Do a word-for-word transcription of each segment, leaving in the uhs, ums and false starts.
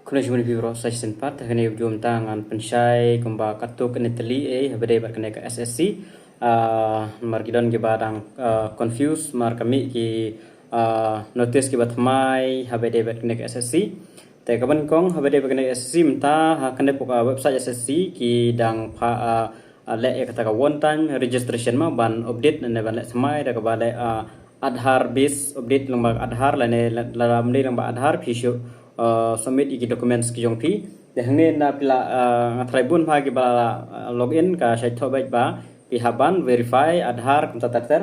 Khublei shibun ïa phi baroh sa shisien pat, ha kane ka video mynta ngan pynshai kumba katto katne tylli eh haba dei bad kane ka S S C. Ah, namar ki don kiba dang, ah, confuse, namar ka mih ki, ah, notice kiba thymmai haba dei bad kane ka S S C. Te kaba nyngkong haba dei bad kane ka S S C mynta, ha kane ka website S S C ki dang pha, ah, ah, leh ïa kata ka one time registration mo ban update ne ban leh thymmai da kaba leh, ah, Aadhaar base update lyngba Aadhaar lane la, la, la, lyngba Aadhaar phi shu, ah, submit ïa ki documents ki jong phi. Te hangne na phi la, ah, nga tharai bun bha kiba la, ah, login ka shait thoh beit ba phi hap ban verify Aadhaar kumta ter ter.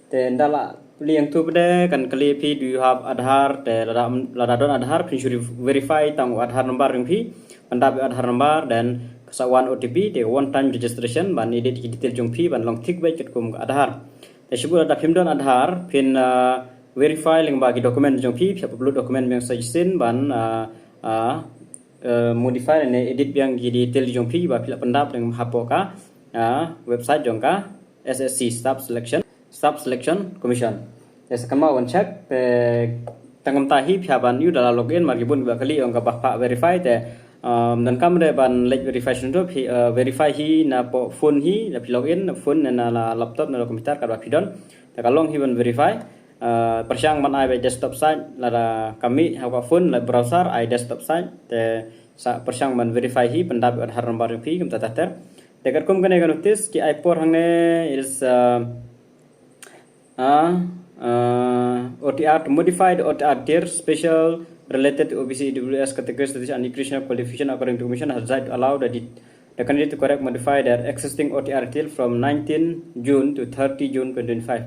Te ynda la plie hangtu pat de kan kylli phi, do you have Aadhaar? Te lada, lada don Aadhaar phin shu verify tang u Aadhaar number jong phi. Pyndap ïa u Aadhaar number, then ka sa wan O T P, te one time registration ban edit ki detail jong phi ban long thik beit katkum ka Aadhaar. Te shibun lada phim don Aadhaar phin, ah, verify lyngba ki document jong phi, phi hap upload document biang sa shisien ban, ah, ah, eh, modify ne edit biang ki detail jong phi ba phi la pyndap lyngba hapoh ka, ah, website jong ka S S C, Staff Selection, Staff Selection Commission. Te sa kynmaw ban check, te tang kumta hi phi hap ban ïoh da la login, namar ki bun kiba kylli ong ka ba pha verify te, um, donkam de ban leit verify shano phi, uh, verify hi napoh phone hi, da phi login na phone ne na la laptop ne la computer katba phi don. Te ka long hi ban verify, uh, pyrshang ban ai beit desktop site, lada ka mih ha ka phone la browser ai desktop site, te sa pyrshang ban verify hi, pyndap ïa u Aadhaar number jong phi kumta ter ter. Te katkum kane ka notice ki ai por hangne is, uh, Ah, uh, O T R to modify the O T R tier special related to O B C, E W S categories, that is educational qualification according to commission has decided to allow the, the candidate to correct, modify their existing O T R tier from nineteen June to thirty June twenty twenty-five.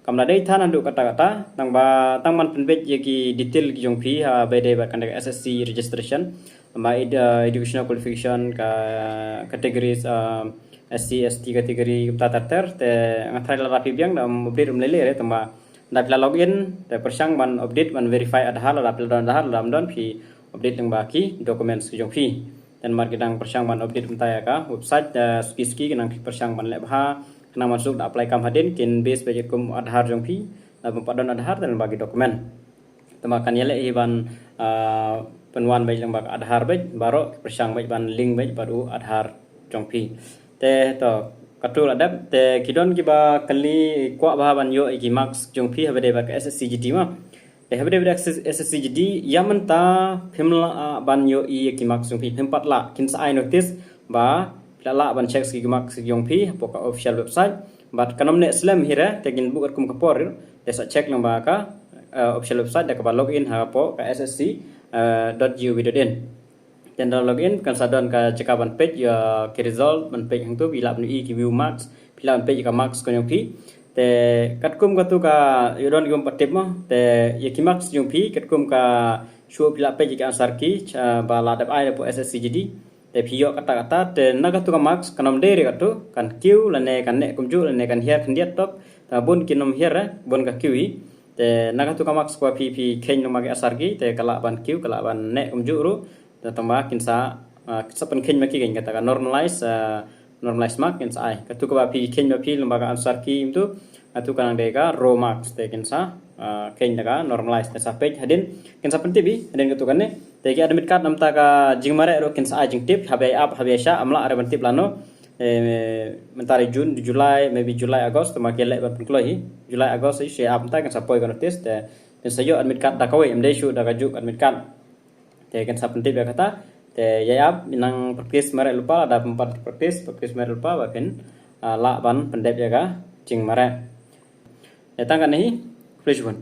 Kam la dei than haduh katta katta, tang ba, tang ban pynbeit ïa ki detail ki jong phi haba dei bad kane ka S S C registration. Ba ed-, uh, educational qualification ka categories, uh, S C, S T category kumta ter ter, te nga tharai lada phi biang da um update um lei lei re, tang ba da phi la login te pyrshang ban update ban verify Aadhaar, lada phi la don Aadhaar, lada ym don phi update lyngba ki documents ki jong phi. Te namar ki dang pyrshang ban update mynta ïa ka website, uh, suki suki ki nang pyrshang ban leh bha, khnang ban suk da apply kam hadien kin base beit kum Aadhaar jong phi, lada bym pat don Aadhaar te lyngba ki document. Te ma kan ïaleh hi ban, ah, pynwan beit lyngba ka Aadhaar beit, baroh ki pyrshang beit ban link beit bad u Aadhaar jong phi. Te to, katto la dep, te ki don kiba kylli kwah bha ban ïoh ïa ki marks jong phi haba dei bad ka S S C G D ma. Te haba dei bad ka S S C G D, ïa mynta phim lah, ah, ban ïoh ïa ki marks jong phi, phim pat lah, kin sa ai notice ba phi lah lah ban check ïa ki marks jong phi hapoh ka official website. Bad kan ym neh slem hi re, te kin buh katkum ka por, te sa check lyngba ka, eh, official website da kaba log in hapoh ka S S C, eh, dot G O V dot in. Te ynda log in kan sa don ka jaka ban peit ïa ki result, ban peit hangtu phi lah ban ïohi ki view marks, phi lah ban peit ïa ka marks ka jong phi. Te katkum katu ka ïoh don ki bym pat tip mo, te ïa ki marks jong phi katkum ka shuh phi lah peit ïa ka answer key, eh, ba la dep ai hapoh S S C G D. Te phi ïoh katta katta, te na katu ka marks kan ym dei re katu, kan kiew lane kan neh kumjuh lane kan hiar khyndiat top. Te bun kin ym hiar re, bun ka kiew hi. Te na katu ka marks kaba phi, phi kheiñ lyngba ka answer key, te ka lah ban kiew, ka lah ban neh kumjuh ruh. Te tang ba kin sa, ah, kin sa pynkheiñ ma ki, kata ka normalize, ah, normalize mark kin sa ai. Katu kaba phi kheiñ ma phi lyngba ka answer key mynta, katu ka nang dei ka raw marks, te kin sa, ah, kheiñ da ka normalize, te sa peit hadien, kin sa pyntip hi hadien katu kane. Te ki admit card namar ka jingmareh ruh kin sa ai jingtip, haba ïa ap, haba ïa shah, ym lah re ban tip lano. Eh, mynta re June, July, maybe July, August, te ma ki leh ban pynkloi hi. July, August, eh, shu ap mynta kin sa poi ka notice, te kin sa ïoh admit card da kawei, ym dei shuh da kajuh admit card. Te kin sa pyntip ïa kata, te ïa ap, nang practice mareh lypa, lada pynpat practice, practice mareh lypa, ba phin, ah, lah ban pyndep ïa ka jingmareh. Ïa tang kane hi, khublei shibun.